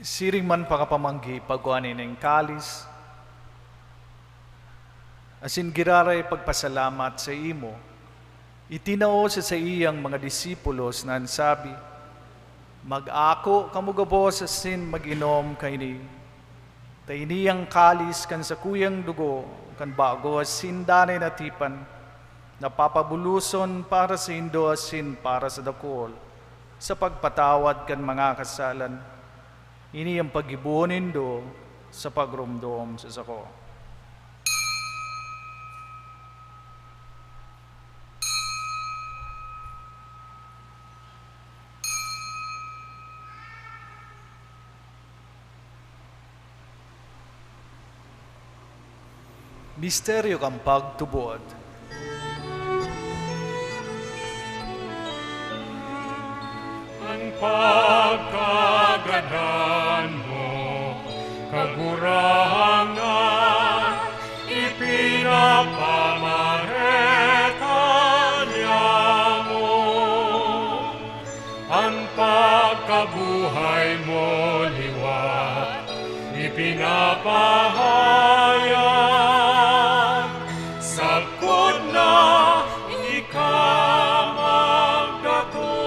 Siring man pakapamanggi, pagkua nining kalis, asin giraray pagpasalamat saimo, itinao sa saiyang mga disipulos na nagsabi, "Mag-ako kamo gabos asin mag-inom kaini, ta ini an kalis kan sakuyang dugo kan bago asin danay na tipan, na papabuloson para saindo asin para sa dakul, sa pagpatawad kan mga kasalan. Ini an paggibo nindo sa pagromdom sa sako." Misteryo kan pagtubod. An Pagkagadan mo, Kagurangnan, ipinapamareta niamo. An pagkabuhay mo liwat, ipinapahayag, sagkod na ika magdatong.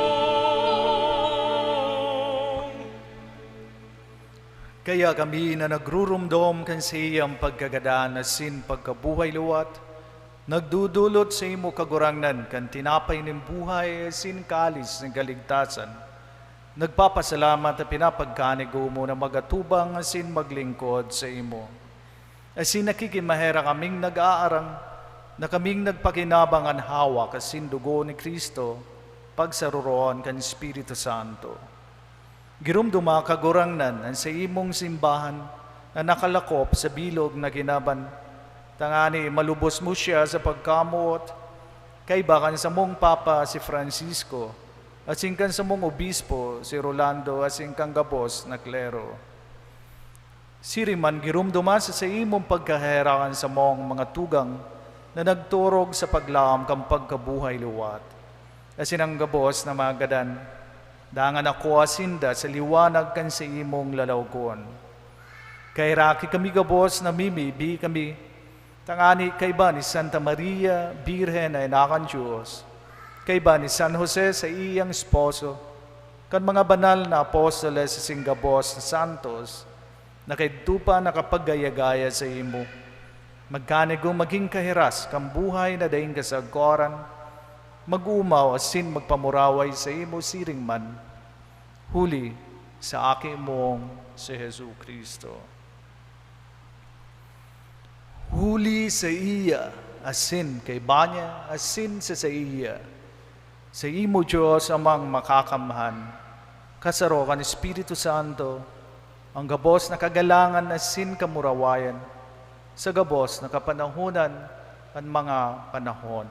Kaya kami na nagrurumdom kan saiyang pagkagadan asin pagkabuhay liwat, nagdudulot saimo, Kagurangnan, kan tinapay nin buhay asin kalis nin kaligtasan. Nagpapasalamat ta pinapagkanigo mo na magatubang asin maglingkod saimo. Asin nakikimaherak kaming nag-aarang na kaming nagpakinabang an hawak asin dugo ni Cristo, pagsaroroon kan Espiritu Santo. Giromdoma, Kagurangnan, an saimong simbahan na nakalakop sa bilog na ginaban, tangani malubos mo siya sa pagkamoot, kaiba kan samong Papa si Francisco, asin kan samong Obispo si Rolando, asin kan gabos na klero. Siring man, giromdoma sa saimong pagkaherak an samong mga tugang na nagturog sa paglaom kan pagkabuhay liwat, asin an gabos na mga gadan, dangan akua sinda sa liwanag kan saimong lalawgon. Kaheraki kami gabos, namimibi kami, tangani kaiba ni Santa Maria, Birhen na Anak kan Dios, kaiba ni San Jose, saiyang esposo, kan mga banal na apostoles asin gabos na santos, na kaidto pa nakapagaya-gaya saimo. Magkanigo magin kahiras kan buhay na daing kasagkoran, mag-omaw asin magpamuraway saimo siring man, huli sa Aki mong si Jesu-Cristo. Huli saiya, asin kaiba niya, asin sa saiya, saimo, Dios Amang Makakamhan, kasaro kan Espiritu Santo, an gabos na kagalangan asin kamurawayan, sa gabos na kapanahonan kan mga panahon.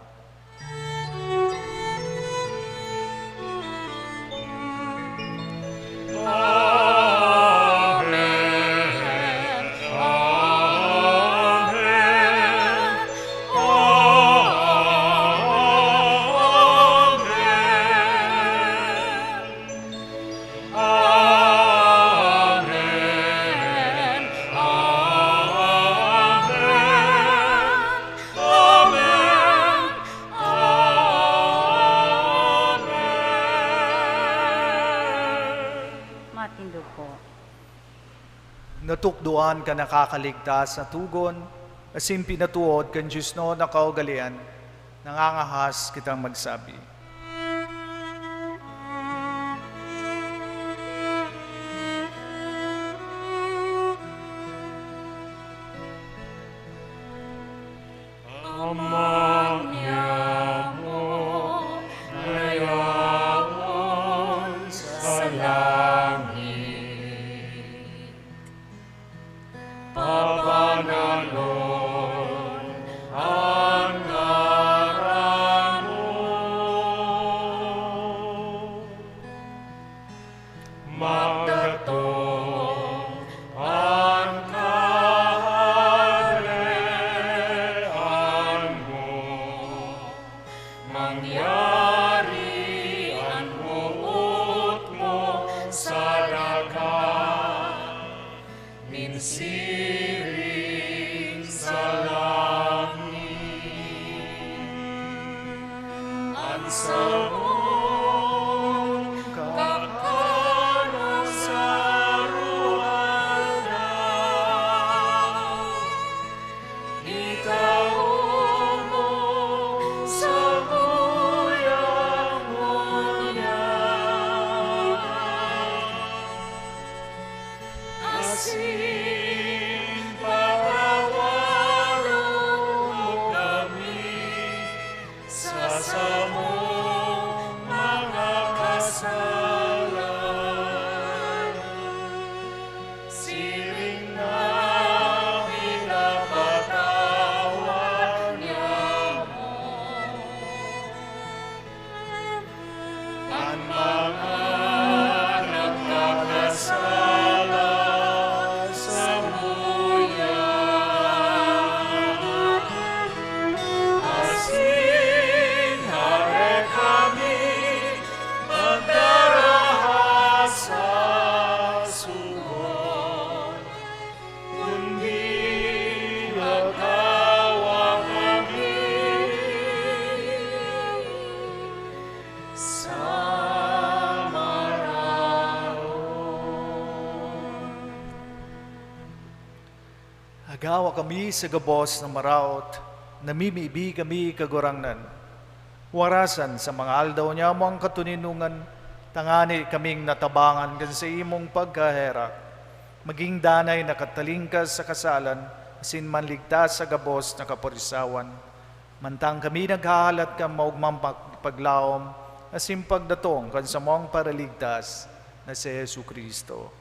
Matindog po. Natukdoan kan nakakaligtas na togon, asin pinatuod kan Dios na kaugalean, nangangahas kitang magsabi. Ama niamo na yaon sa langit, papananon an ngaran mo. Magdatong an Kaharian mo, mangyari an boot mo sa daga nin siring sa langit. An samong kakanon sa aroaldaw, itao mo samuya ngunyan. Asin patawaron mo kami sa samong mga kasalanan, siring na pinapatawad niamo an mga Gawa kami sa gabos na maraot, namimibi kami, Kagurangnan. Warasan sa mga aldaw niya mo ang katoninongan, tangani kaming natabangan kan sa imong pagkaherak. Maging danay na katalingkas sa kasalan, asin manligtas sa gabos na kapurisawan. Mantang kami naghahalat kan maogmang pag-, paglaom, asin pagdatong kan samong Paraligtas na si Jesu-Cristo.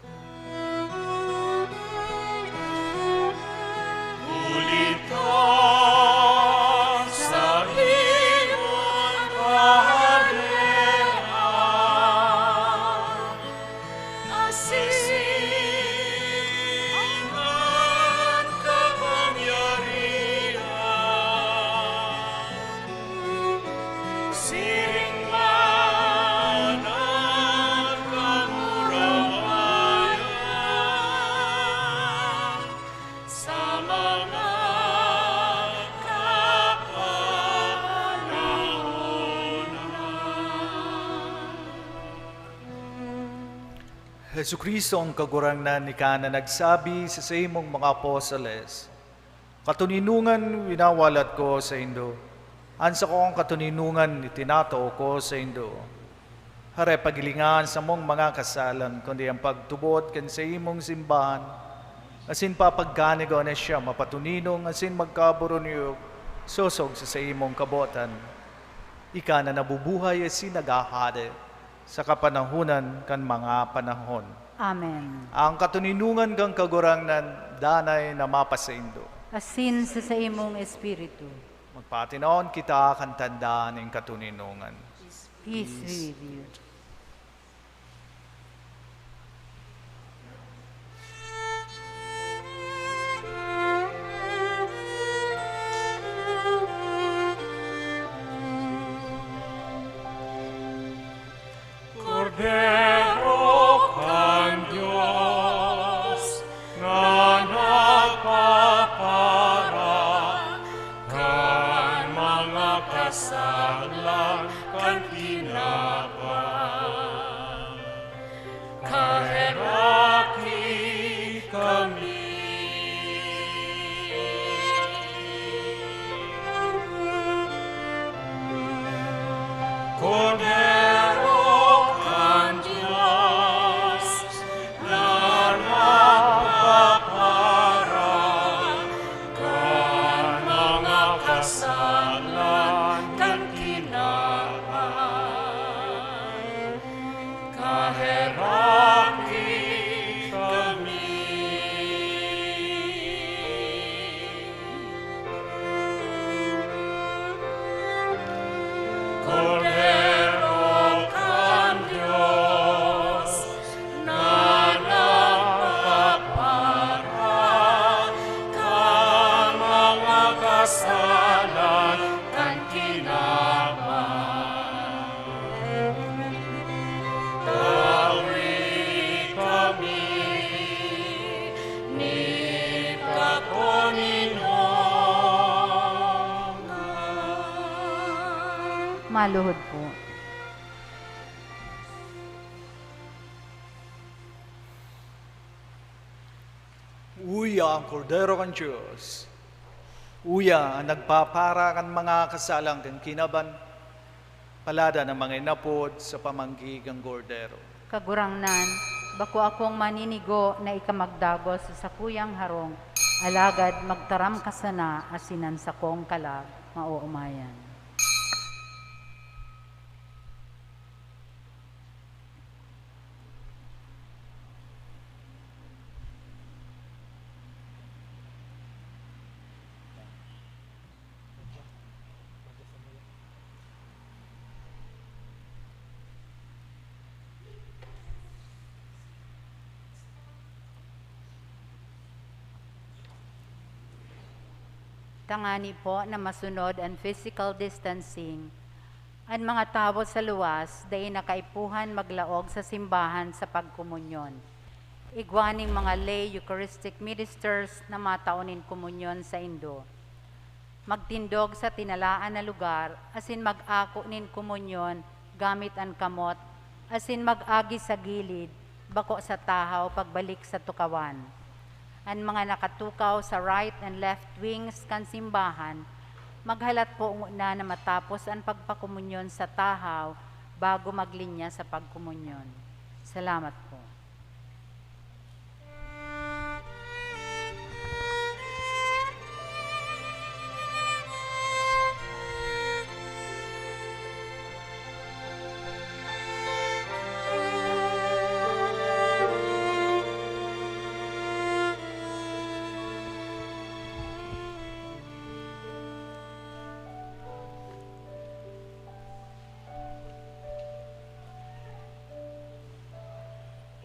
Huli ta sa iyong kahadean, asin an kapangyarihan, siring man an kamurawayan, sa mga kapanahonan. Jesu-Cristo, ang Kagurangnan, ika na nagsabi sa saimong mga apostoles, "Katoninongan winawalat ko saindo, an sakong katoninongan itinatao ko saindo." Hare, paghilinga an samong mga kasalan, kundi an pagtubod kan saimong simbahan, asin papagkanigon na siya mapatoninong asin magkaburuniyog sosog sa saimong kabotan. Ika na nabubuhay asin naghahade sa kapanahonan kan mga panahon. Amen. Ang katoninongan kan Kagurangnan danay na mapasaindo. Asin sa saimong espiritu. Magpatinaon kita kan tanda nin katoninongan. Peace be with you. Kordero kan Dios, na nagpapara kan mga kasalan kan tinapay, kaheraki kami. Kordero kan Dios, na nagpapara kan mga kasalan kan tinapay, kaheraki kami. Kordero kan Dios, na nagpapara kan mga kasalan kan tinapay, tawi kami nin katoninongan. Maluhod po. Uya an Kordero kan Dios. Uya an nagpapara kan mga kasalan kan kinaban. Paladan an mga inapod sa pamanggi kan Kordero. Kagurangnan, bako akong maninigo na ika magdagos sa sakuyang harong, alagad magtaram ka sana asin an sakong kalag maoomayan. Tangani po na masunod an physical distancing, an mga tawo sa luwas dai na kaipuhan maglaog sa simbahan sa pagkomunyon. Igwa ning mga lay Eucharistic ministers na matao nin komunyon saindo. Magtindog sa tinalaan na lugar asin mag-ako nin komunyon gamit an kamot, asin mag-agi sa gilid, bako sa tahaw pagbalik sa tukawan. An mga nakatukaw sa right and left wings kan simbahan, maghalat po ngona na matapos an pagpakomunyon sa tahaw bago maglinya sa pagkomunyon. Salamat po.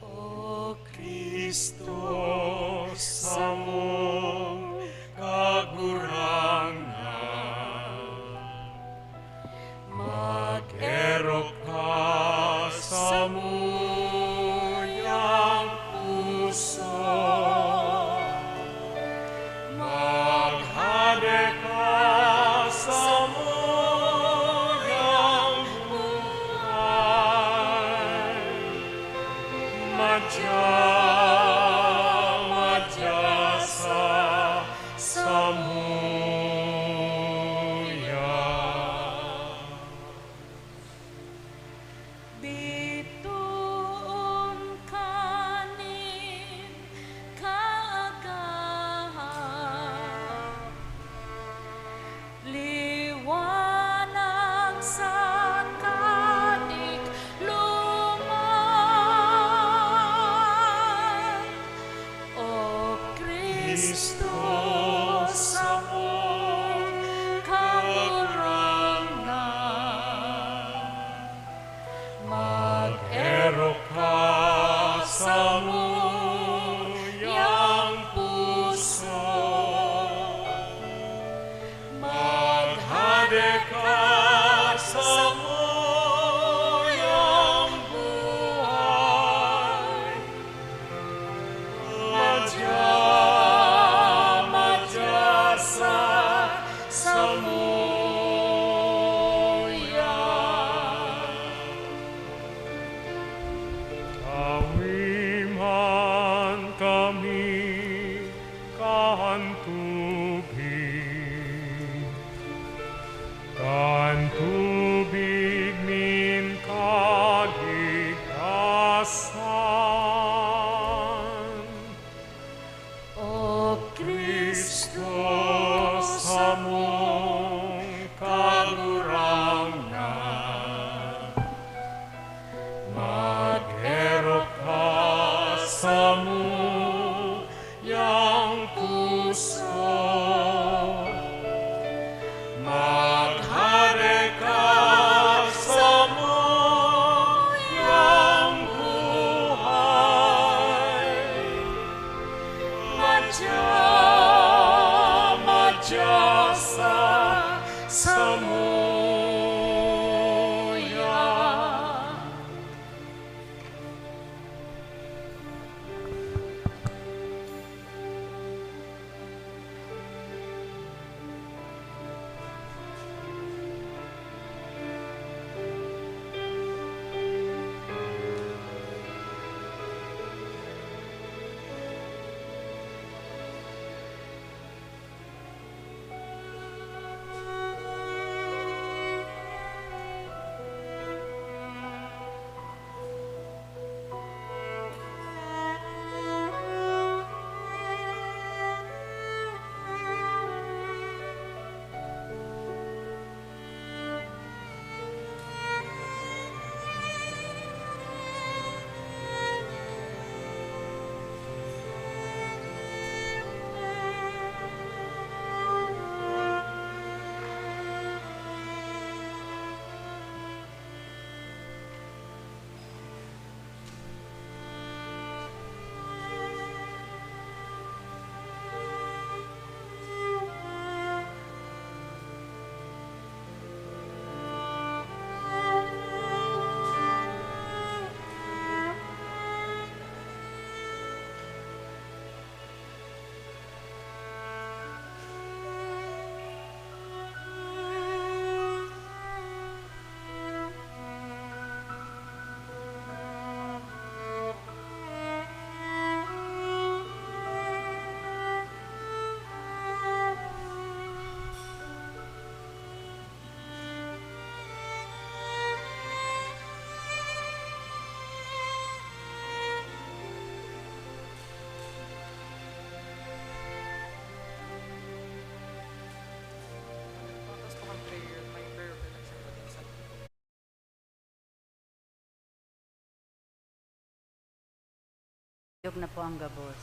O Cristo, samong Kagurangnan, mag-erok ka samuyang puso. Maghade ka samuyang buhay. Madya, madya sa samuya. Bitoon ka nin kaagahan, liwanag sa kadikloma. Iyog na po ang gabos.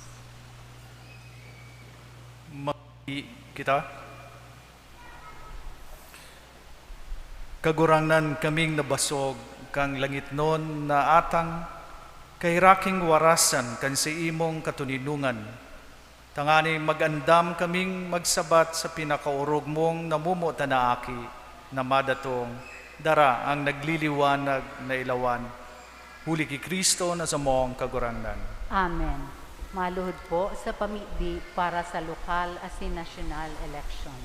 Magdi kita. Kagurangnan, kaming nabasog kan langitnon na atang, kaheraking warasan kan saimong katoninongan, tangani mag-andam kaming magsabat sa pinakaorog mong namomotan na Aki na madatong dara ang nagliliwanag na ilawan, huli ki Cristo na samong Kagurangnan. Amen. Maluhod po sa pamibi para sa lokal asin nasyonal eleksyon.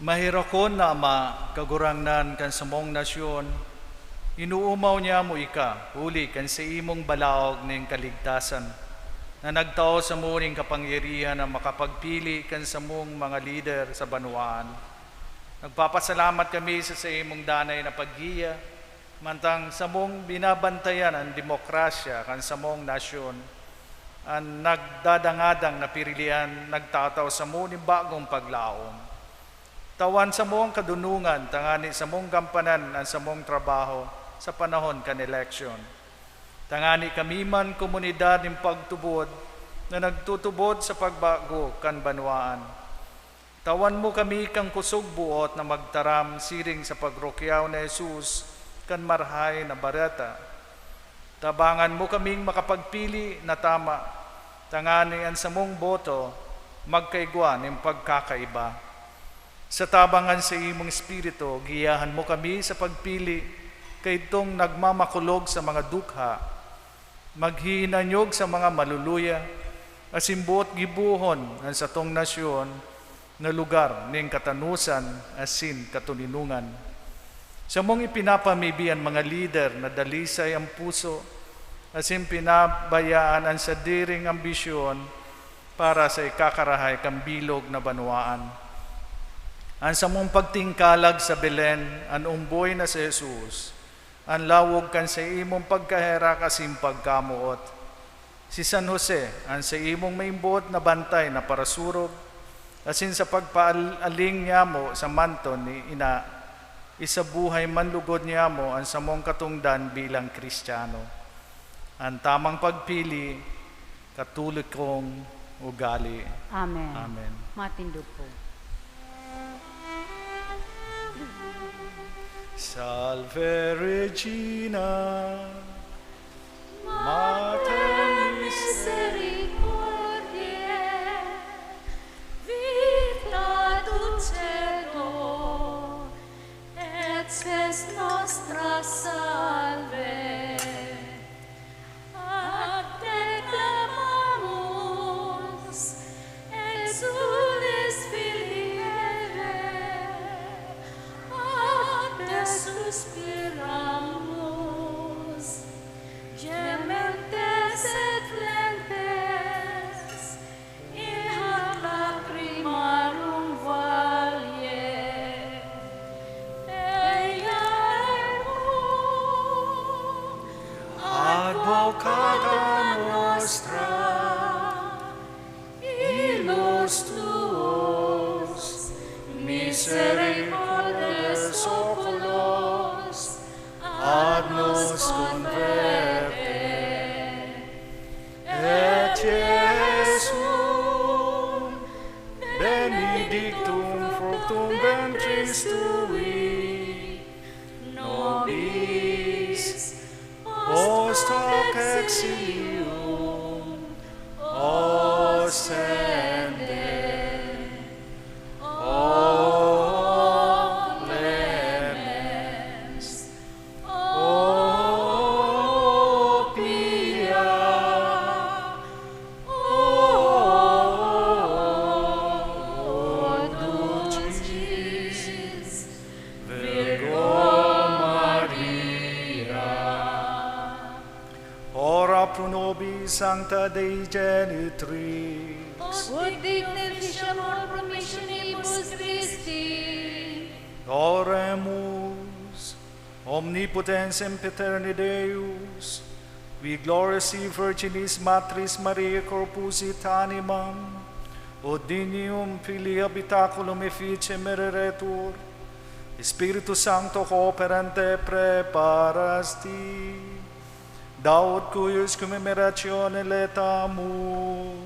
Maherakon na Ama, Kagurangnan kan samong nasyon, inoomaw niamo ika huli kan saimong balaog nin kaligtasan, na nagtao samo nin kapangyarihan na makapagpili kan samong mga lider sa banwaan. Nagpapasalamat kami sa saimong danay na paggiya, mantang samong binabantayan an demokrasya kan samong nasyon, an nagdadangadang na pirilian nagtatao samo nin bagong paglaom. Tawan samo an kadonongan tangani samong gampanan an samong trabaho sa panahon kan eleksyon. Tangani kami man komunidad nin pagtubod na nagtutubod sa pagbago kan banwaan. Tawan mo kami kan kusog boot na magtaram siring sa pagrukyaw ni Jesus kan Marahay na Bareta. Tabangan mo kaming makapagpili na tama, tangani an samong boto magkaigwa nin pagkakaiba. Sa tabang kan saimong Espiritu, giyahan mo kami sa pagpili kaidtong nagmamakulog sa mga dukha, maghihinanyog sa mga maluluya, asin boot gibohon an satong nasyon na lugar nin katanosan asin katoninongan. Samong ipinapamibi an mga lider na dalisay an puso asin pinabayaan an sadiring ambisyon para sa ikakarahay kan bilog na banwaan. An samong pagtingkalag sa Belen, an omboy na si Jesus, an lawog kan saimong pagkaherak asin pagkamoot. Si San Jose, an saimong maimbod na bantay na parasurog, asin sa pagpaaling niamo sa manto ni Ina, isabuhay man lugod niamo an samong katongdan bilang Kristiyano. An tamang pagpili, Katolikong ugali. Amen. Amen. Matindog po. Salve Regina, Mater misericordiae, vita dulcedo et spes nostra, salve. Ad te clamamus, exules Filii Hevae, ad te suspiramus, gementes et flentes, in ad lacrimarum valle. Eia equo, advocata nostra, ilus tuos, misericordes oculos, ad nos converte. Et Iesum, benedictum fructum ventris tui, nobis post hoc exilium ostende. O clemens, O pia, O dulcis Virgo Maria. Ora pro nobis sancta Dei Genitris. Ut dignum efficiamur promissionibus Christi. Oremus. Omnipotens sempiterne Deus, qui gloriosi Virginis Matris Mariae corpus et animam, ut dignium Filii habitaculum efficiem ereretur, Spiritus Sancto cooperante praeparasti. Daut cuius commemorationem laetamur,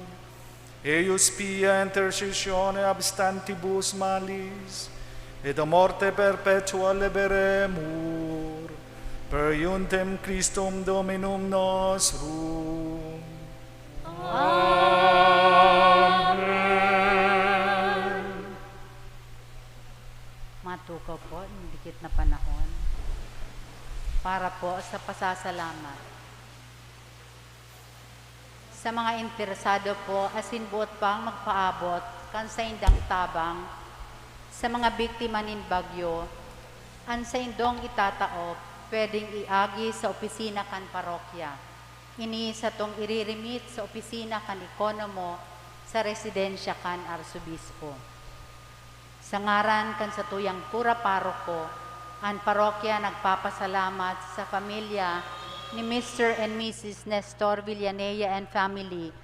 eius pia intercessione abstantibus malis, et a morte perpetua liberemur, per iuntem Christum Dominum nostrum. Amen. Matukaw po yung dikit na panahon para po sa pasasalamat. Sa mga interesado po asin boot pang magpaabot kan saindang tabang sa mga biktima nin bagyo, an saindong itatao pwedeng iagi sa opisina kan parokya. Ini satong iririmit sa opisina kan ekonomo sa residensya kan Arsobispo. Sa ngaran kan satuyang kura paroko, an parokya nagpapasalamat sa pamilya ni Mister and Missus Nestor Villanea and family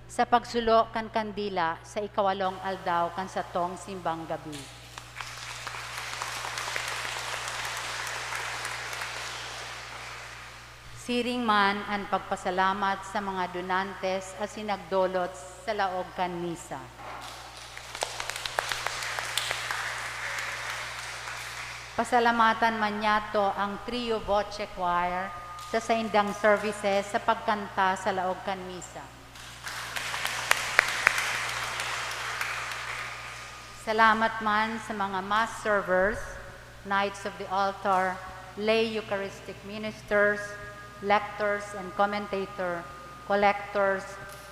sa pagsulo kan kandila sa ikawalong aldaw kan satong simbang gabi. Siring man an pagpasalamat sa mga donantes asin nagdolot sa laog kan misa. Pasalamatan man niyato ang Trio Voce Choir sa saindang services sa pagkanta sa laog kan misa. Salamat man sa mga mass servers, knights of the altar, lay Eucharistic ministers, lectors and commentator, collectors,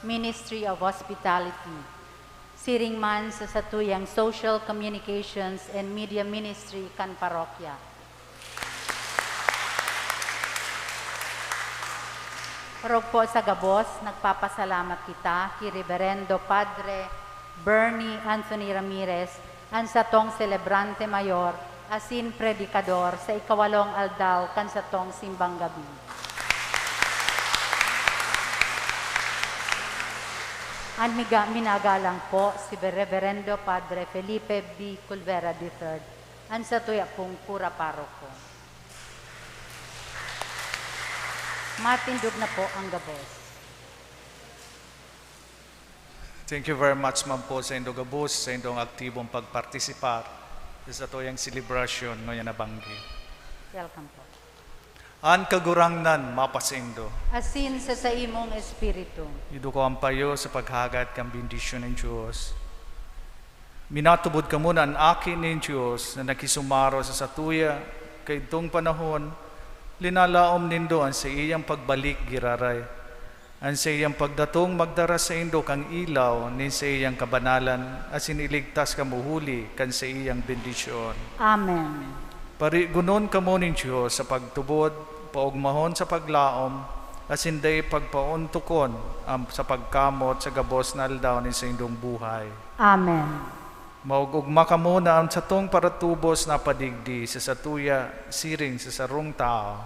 Ministry of Hospitality. Siring man sa satuyang Social Communications and Media Ministry kan parokya. Orog po sa gabos, nagpapasalamat kita ki Reverendo Padre Bernie Anthony Ramirez, an satong selebrante mayor asin predikador sa ikawalong aldaw kan satong simbang gabi. An miga-, minagalang po si Reverendo Padre Felipe B. Culvera the third, an satuya pong kura paroko. Matindog na po ang gabos. Thank you very much man po sa indong gabos, sa indong aktibong pagpartisipar sa satuyang selebrasyon ngunyan na banggi. Welcome po. An Kagurangnan mapasaindo. Asin sa saimong espiritu. Iduko an payo sa paghagad kan bendisyon nin Dios. Minatubod kamo na an Aki nin Dios na nakisumaro sa satuya kaidtong panahon, linalaom nindo an saiyang pagbalik giraray. An saiyang pagdatong magdara saindo kan ilaw nin saiyang kabanalan asin iligtas kamo huli kan saiyang bendisyon. Amen. Parigonon kamo nin Dios sa pagtubod, paogmahon sa paglaom, asin dai pagpaontokon an, sa pagkamot sa gabos na aldaw nin saindong buhay. Amen. Maog-ogma kamo na an satong paratubos napadigdi sa satuya siring sa sarong tawo.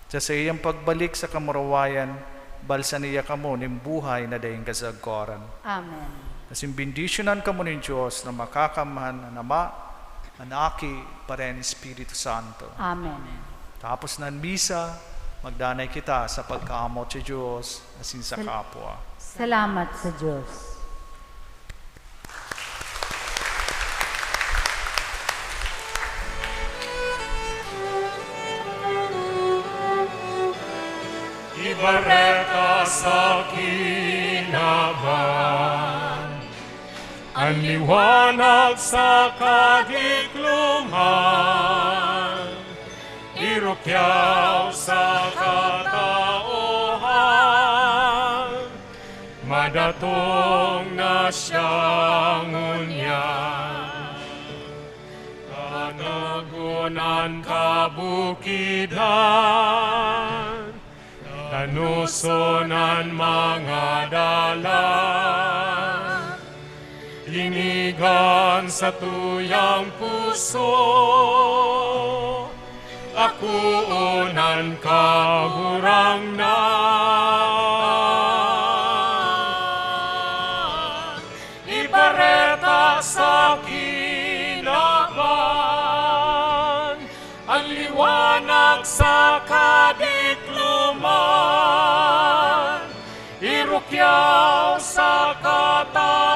Sa saiyang pagbalik sa kamurawayan, balsan niya kamo nin buhay na daing kasagkoran. Amen. Asin bendisyonan kamo nin Dios na Makakamhan, an Ama, an Aki, pareha nin Espiritu Santo. Amen. Tapos na an misa, magdanay kita sa pagkaamot sa Dios asin sa Sal- kapwa. Salamat sa Dios. Ibareta sa kinaban, an liwanag sa kadikloman, irukyaw sa katauhan, madatong na siya ngunyan. Tanagon an kabukidan, tanoson an mga dalan, tinigan sa tuyang puso, akoon an Kagurangnan. Ibareta sa kinaban, an liwanag sa kadikloman. Kyaw sa kata